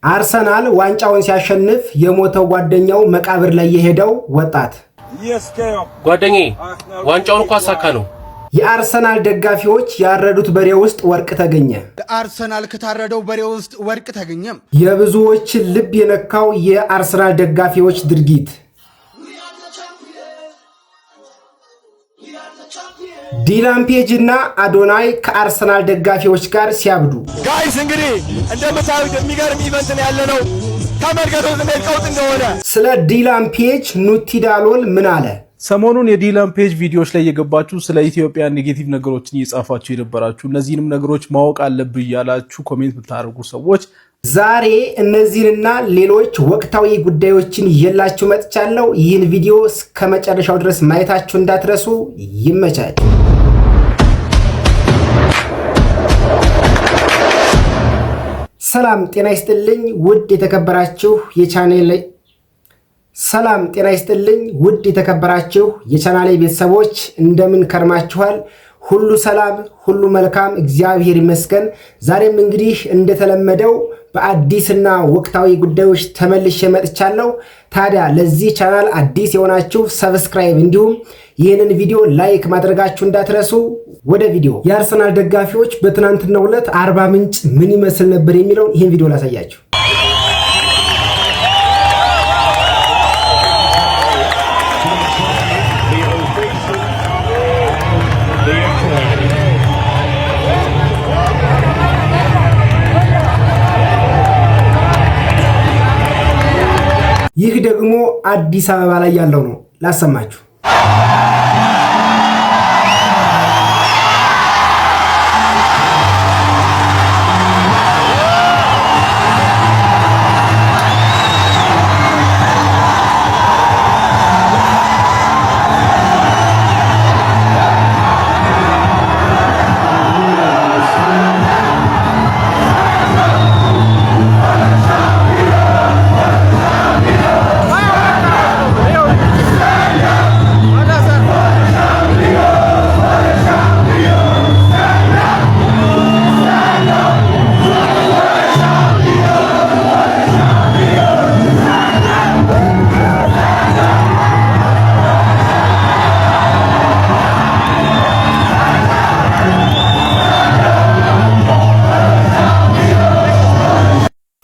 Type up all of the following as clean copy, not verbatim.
አርሰናል ዋንጫውን ሲያሸንፍ የሞተው ጓደኛው መቃብር ላይ የሄደው ወጣት። ጓደኛዬ፣ ዋንጫውን እኮ አሳካነው። የአርሰናል ደጋፊዎች ያረዱት በሬ ውስጥ ወርቅ ተገኘ። አርሰናል ከታረደው በሬ ውስጥ ወርቅ ተገኘ። የብዙዎችን ልብ የነካው የአርሰናል ደጋፊዎች ድርጊት። ዲላን ፔጅ እና አዶናይ ከአርሰናል ደጋፊዎች ጋር ሲያብዱ። Guys፣ እንግዲህ እንደምታዩት የሚገርም event ነው ያለነው። ተመልከቱት እንዴት ቀውጥ እንደሆነ። ስለ ዲላን ፔጅ ኑቲ ዳሎል ምን አለ? ሰሞኑን የዲላን ፔጅ ቪዲዮዎች ላይ እየገባችሁ ስለ ኢትዮጵያ negative ነገሮችን እየጻፋችሁ የነበራችሁ፣ እነዚህንም ነገሮች ማወቅ አለብህ እያላችሁ comment የምታደርጉ ሰዎች ዛሬ እነዚህንና ሌሎች ወቅታዊ ጉዳዮችን ይዤላችሁ መጥቻለሁ። ይህን ቪዲዮ እስከ መጨረሻው ድረስ ማየታችሁ እንዳትረሱ። ይመቻል። ሰላም ጤና ይስጥልኝ ውድ የተከበራችሁ የቻኔል ሰላም ጤና ይስጥልኝ ውድ የተከበራችሁ የቻናሌ ቤተሰቦች፣ እንደምን ከርማችኋል? ሁሉ ሰላም፣ ሁሉ መልካም፣ እግዚአብሔር ይመስገን። ዛሬም እንግዲህ እንደተለመደው በአዲስና ወቅታዊ ጉዳዮች ተመልሼ መጥቻለሁ። ታዲያ ለዚህ ቻናል አዲስ የሆናችሁ subscribe፣ እንዲሁም ይህንን ቪዲዮ like ማድረጋችሁ እንዳትረሱ። ወደ ቪዲዮ። የአርሰናል ደጋፊዎች በትናንትናው ዕለት አርባ ምንጭ ምን ይመስል ነበር የሚለውን ይህን ቪዲዮ ላሳያችሁ። ይህ ደግሞ አዲስ አበባ ላይ ያለው ነው። ላሰማችሁ።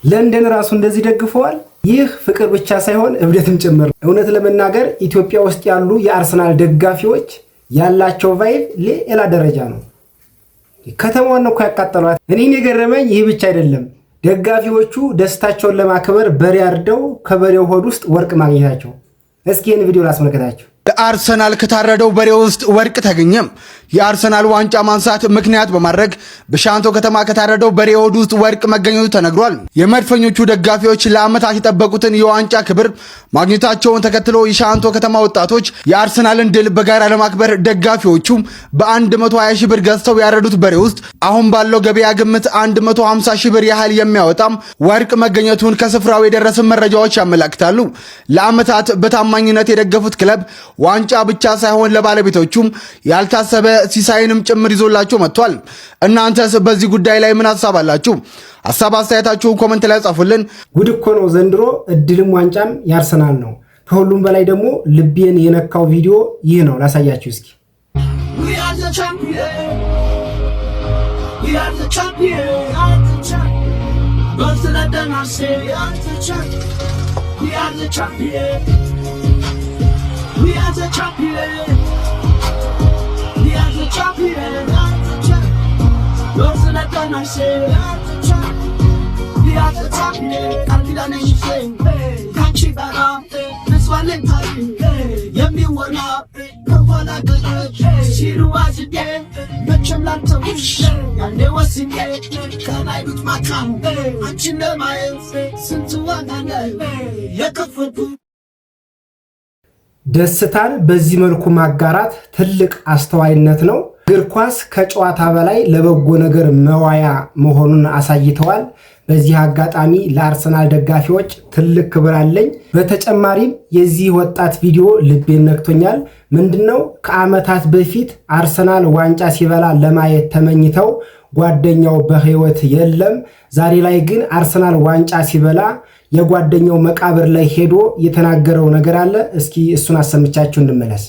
ለንደን ራሱ እንደዚህ ደግፈዋል። ይህ ፍቅር ብቻ ሳይሆን እብደትም ጭምር። እውነት ለመናገር ኢትዮጵያ ውስጥ ያሉ የአርሰናል ደጋፊዎች ያላቸው vibe ሌላ ደረጃ ነው። ከተማዋን እኮ ያቃጠሏት። እኔን የገረመኝ ይህ ብቻ አይደለም። ደጋፊዎቹ ደስታቸውን ለማክበር በሬ አርደው ከበሬው ሆድ ውስጥ ወርቅ ማግኘታቸው። እስኪ ይህን ቪዲዮ ላስመልከታችሁ። አርሰናል ከታረደው በሬ ውስጥ ወርቅ ተገኘ። የአርሰናል ዋንጫ ማንሳት ምክንያት በማድረግ በሻንቶ ከተማ ከታረደው በሬ ሆድ ውስጥ ወርቅ መገኘቱ ተነግሯል። የመድፈኞቹ ደጋፊዎች ለዓመታት የጠበቁትን የዋንጫ ክብር ማግኘታቸውን ተከትሎ የሻንቶ ከተማ ወጣቶች የአርሰናልን ድል በጋራ ለማክበር ደጋፊዎቹ በ120 ሺህ ብር ገዝተው ያረዱት በሬ ውስጥ አሁን ባለው ገበያ ግምት 150 ሺህ ብር ያህል የሚያወጣም ወርቅ መገኘቱን ከስፍራው የደረሰን መረጃዎች ያመላክታሉ። ለዓመታት በታማኝነት የደገፉት ክለብ ዋንጫ ብቻ ሳይሆን ለባለቤቶቹም ያልታሰበ ሲሳይንም ጭምር ይዞላቸው መጥቷል። እናንተስ በዚህ ጉዳይ ላይ ምን ሀሳብ አላችሁ? ሀሳብ አስተያየታችሁን comment ላይ ጻፉልን። ጉድ እኮ ነው ዘንድሮ። እድልም ዋንጫም ያርሰናል ነው። ከሁሉም በላይ ደግሞ ልቤን የነካው ቪዲዮ ይህ ነው። ላሳያችሁ እስኪ። We are the champion. We are the champion. We are the champion. Both of them I say we are the champion. We are the champion. We are the champion. We are the champion. We are the champion. Both of them I say we are the champion. We are the champion. ቃል ኪዳኔን ይዤ ካንቺ ጋራ መስዋዕት የሚወራ ከኋላ ገረች ሲሉ አዝኜ መቼም ላልተውሽ ያኔ ወስኜ ከናይሉት ማታ አንቺን ለማየት ስንት ዋጋ ነው የከፈልኩት። ደስታን በዚህ መልኩ ማጋራት ትልቅ አስተዋይነት ነው። እግር ኳስ ከጨዋታ በላይ ለበጎ ነገር መዋያ መሆኑን አሳይተዋል። በዚህ አጋጣሚ ለአርሰናል ደጋፊዎች ትልቅ ክብር አለኝ። በተጨማሪም የዚህ ወጣት ቪዲዮ ልቤን ነክቶኛል። ምንድነው፣ ከዓመታት በፊት አርሰናል ዋንጫ ሲበላ ለማየት ተመኝተው ጓደኛው በህይወት የለም። ዛሬ ላይ ግን አርሰናል ዋንጫ ሲበላ የጓደኛው መቃብር ላይ ሄዶ የተናገረው ነገር አለ። እስኪ እሱን አሰምቻችሁ እንመለስ።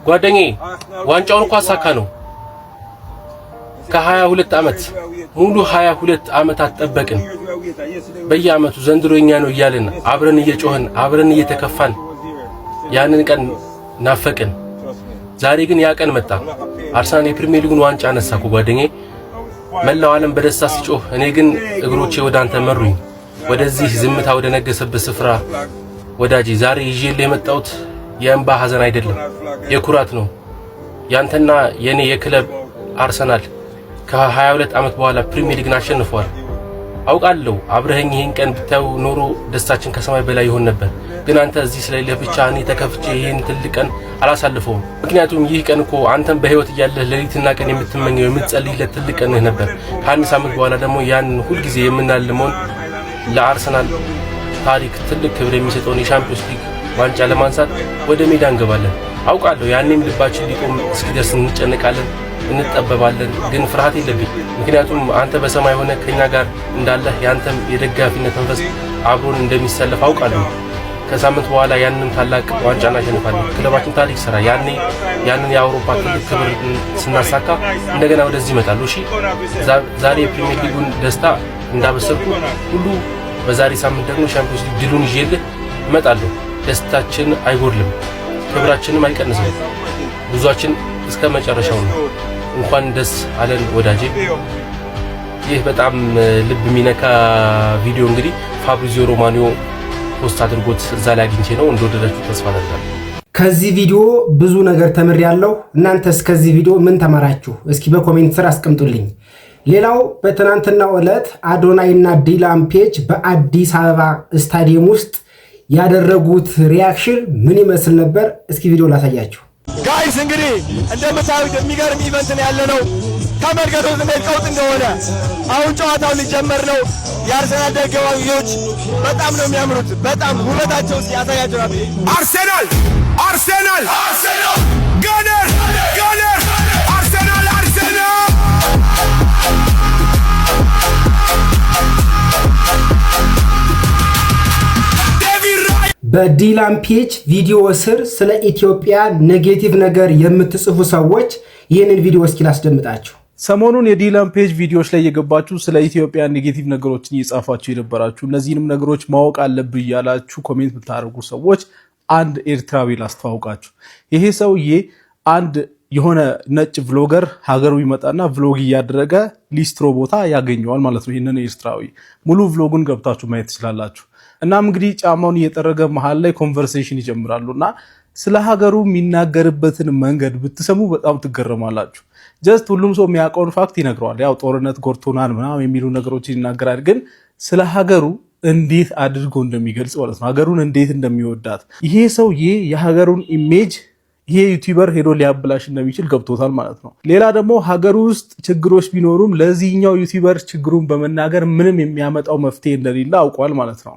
ጓደኛዬ፣ ዋንጫውን እኮ አሳካነው። ከ22 ዓመት ሙሉ 22 ዓመታት ጠበቅን። በየዓመቱ ዘንድሮ የኛ ነው እያልን አብረን እየጮህን አብረን እየተከፋን ያንን ቀን ናፈቅን። ዛሬ ግን ያ ቀን መጣ። አርሰናል የፕሪሚየር ሊጉን ዋንጫ አነሳ እኮ ጓደኛዬ። መላው ዓለም በደስታ ሲጮህ፣ እኔ ግን እግሮቼ ወደ አንተ መሩኝ፣ ወደዚህ ዝምታ ወደ ነገሰበት ስፍራ። ወዳጄ፣ ዛሬ ይዤልህ የመጣሁት የእንባ ሐዘን አይደለም፣ የኩራት ነው። ያንተና የኔ የክለብ አርሰናል ከ22 ዓመት በኋላ ፕሪሚየር ሊግን አሸንፏል። አውቃለሁ አብረኸኝ ይህን ቀን ብታዩ ኖሮ ደስታችን ከሰማይ በላይ ይሆን ነበር። ግን አንተ እዚህ ስለሌለህ ብቻ እኔ ተከፍቼ ይህን ትልቅ ቀን አላሳልፈውም። ምክንያቱም ይህ ቀን እኮ አንተም በህይወት እያለህ ሌሊትና ቀን የምትመኘው፣ የምትጸልይለት ትልቅ ቀንህ ነበር። ከአንድ ሳምንት በኋላ ደግሞ ያን ሁልጊዜ የምናልመውን፣ ለአርሰናል ታሪክ ትልቅ ክብር የሚሰጠውን የሻምፒዮንስ ሊግ ዋንጫ ለማንሳት ወደ ሜዳ እንገባለን። አውቃለሁ ያኔም ልባችን ሊቆም እስኪደርስ እንጨነቃለን፣ እንጠበባለን። ግን ፍርሃት የለብኝ፣ ምክንያቱም አንተ በሰማይ ሆነህ ከኛ ጋር እንዳለህ፣ ያንተም የደጋፊነት መንፈስ አብሮን እንደሚሰለፍ አውቃለሁ። ከሳምንት በኋላ ያንን ታላቅ ዋንጫ እናሸንፋለን። ክለባችን ታሪክ ሰራ። ያኔ ያንን የአውሮፓ ትልቅ ክብር ስናሳካ እንደገና ወደዚህ እመጣለሁ። እሺ፣ ዛሬ የፕሪሚየር ሊጉን ደስታ እንዳበሰርኩ ሁሉ በዛሬ ሳምንት ደግሞ ሻምፒዮንስ ሊግ ድሉን ይዤልህ እመጣለሁ። ደስታችን አይጎድልም፣ ክብራችንም አይቀንስም። ጉዟችን እስከ መጨረሻው ነው። እንኳን ደስ አለን ወዳጄ። ይህ በጣም ልብ የሚነካ ቪዲዮ እንግዲህ ፋብሪዚዮ ሮማኖ post አድርጎት እዛ ላይ አግኝቼ ነው። እንደወደዳችሁ ተስፋ አደርጋለሁ። ከዚህ ቪዲዮ ብዙ ነገር ተምሬያለሁ። እናንተስ ከዚህ ቪዲዮ ምን ተማራችሁ? እስኪ በ comment ስር አስቀምጡልኝ። ሌላው በትናንትናው ዕለት አዶናይ እና ዲላን ፔጅ በአዲስ አበባ ስታዲየም ውስጥ ያደረጉት reaction ምን ይመስል ነበር? እስኪ ቪዲዮ ላሳያችሁ። Guys፣ እንግዲህ እንደምታዩት የሚገርም event ነው ያለነው። ተመልከቱት እንዴት ቀውጥ እንደሆነ። አሁን ጨዋታው ሊጀመር ነው። የአርሰናል ደጋፊዎች በጣም ነው የሚያምሩት። በጣም ውበታቸው ሲያሳያቸው ነው። አርሴናል፣ አርሴናል፣ Gunner፣ Gunner፣ አርሴናል፣ አርሴናል። ዴቪድ ራያ። በዲላን ፔጅ ቪዲዮ ስር ስለ ኢትዮጵያ negative ነገር የምትጽፉ ሰዎች ይህንን ቪዲዮ እስኪ ላስደምጣችሁ። ሰሞኑን የዲላን ፔጅ ቪዲዮዎች ላይ እየገባችሁ ስለ ኢትዮጵያ negative ነገሮችን እየጻፋችሁ የነበራችሁ፣ እነዚህንም ነገሮች ማወቅ አለብህ እያላችሁ comment የምታደርጉ ሰዎች አንድ ኤርትራዊ ላስተዋውቃችሁ። ይሄ ሰውዬ አንድ የሆነ ነጭ vlogger ሀገሩ ይመጣና vlog እያደረገ ሊስትሮ ቦታ ያገኘዋል ማለት ነው። ይህንን ኤርትራዊ ሙሉ vlog ኡን ገብታችሁ ማየት ትችላላችሁ። እናም እንግዲህ ጫማውን እየጠረገ መሀል ላይ conversation ይጀምራሉ እና ስለ ሀገሩ የሚናገርበትን መንገድ ብትሰሙ በጣም ትገረማላችሁ። Just ሁሉም ሰው የሚያውቀውን fact ይነግረዋል። ያው ጦርነት ጎድቶናል ምናምን የሚሉ ነገሮችን ይናገራል። ግን ስለ ሀገሩ እንዴት አድርጎ እንደሚገልጽ ማለት ነው፣ ሀገሩን እንዴት እንደሚወዳት፣ ይሄ ሰውዬ የሀገሩን image ይሄ YouTuber ሄዶ ሊያበላሽ እንደሚችል ገብቶታል ማለት ነው። ሌላ ደግሞ ሀገሩ ውስጥ ችግሮች ቢኖሩም ለዚህኛው YouTuber ችግሩን በመናገር ምንም የሚያመጣው መፍትሄ እንደሌለ አውቋል ማለት ነው።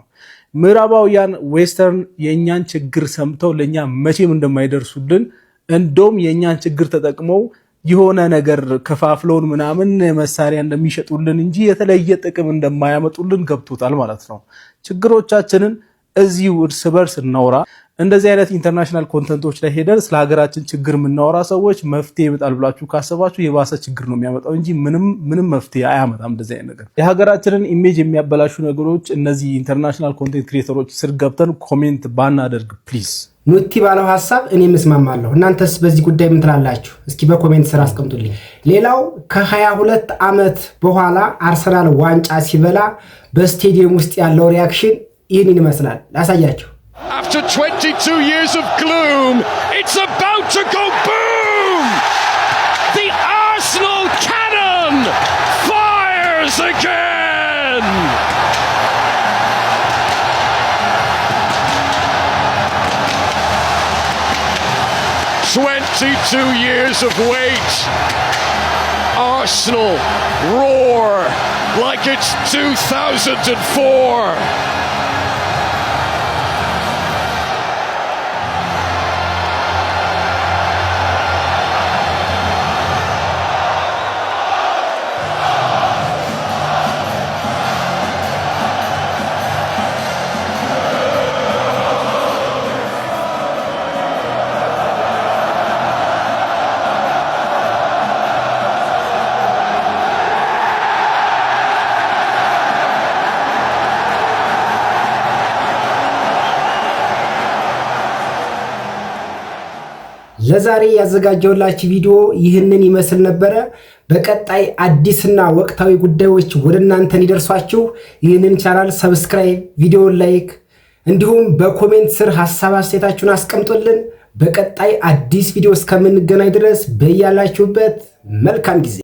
ምዕራባውያን western የእኛን ችግር ሰምተው ለእኛ መቼም እንደማይደርሱልን፣ እንደውም የእኛን ችግር ተጠቅመው የሆነ ነገር ከፋፍለውን ምናምን መሳሪያ እንደሚሸጡልን እንጂ የተለየ ጥቅም እንደማያመጡልን ገብቶታል ማለት ነው። ችግሮቻችንን እዚሁ እርስ በርስ እናውራ። እንደዚህ አይነት international content ኦች ላይ ሄደን ስለ ሀገራችን ችግር የምናወራ ሰዎች መፍትሄ ይመጣል ብላችሁ ካሰባችሁ የባሰ ችግር ነው የሚያመጣው እንጂ ምንም ምንም መፍትሄ አያመጣም። እንደዚህ አይነት ነገር የሀገራችንን image የሚያበላሹ ነገሮች እነዚህ international content creator ኦች ስር ገብተን comment ባናደርግ please። ኑቲ ባለው ሀሳብ እኔም እስማማለሁ። እናንተስ በዚህ ጉዳይ ምን ትላላችሁ? እስኪ በ comment ስር አስቀምጡልኝ። ሌላው ከ22 ዓመት በኋላ አርሰናል ዋንጫ ሲበላ በስቴዲየም ውስጥ ያለው reaction ይህንን ይመስላል። ላሳያችሁ። After 22 years of gloom, it's about to go boom! The Arsenal cannon fires again! 22 years of wait. Arsenal roar like it's 2004. ለዛሬ ያዘጋጀሁላችሁ ቪዲዮ ይህንን ይመስል ነበረ። በቀጣይ አዲስና ወቅታዊ ጉዳዮች ወደ እናንተ እንዲደርሷችሁ ይህንን channel subscribe፣ ቪዲዮን like እንዲሁም በ comment ስር ሀሳብ አስተያየታችሁን አስቀምጡልን። በቀጣይ አዲስ ቪዲዮ እስከምንገናኝ ድረስ በያላችሁበት መልካም ጊዜ።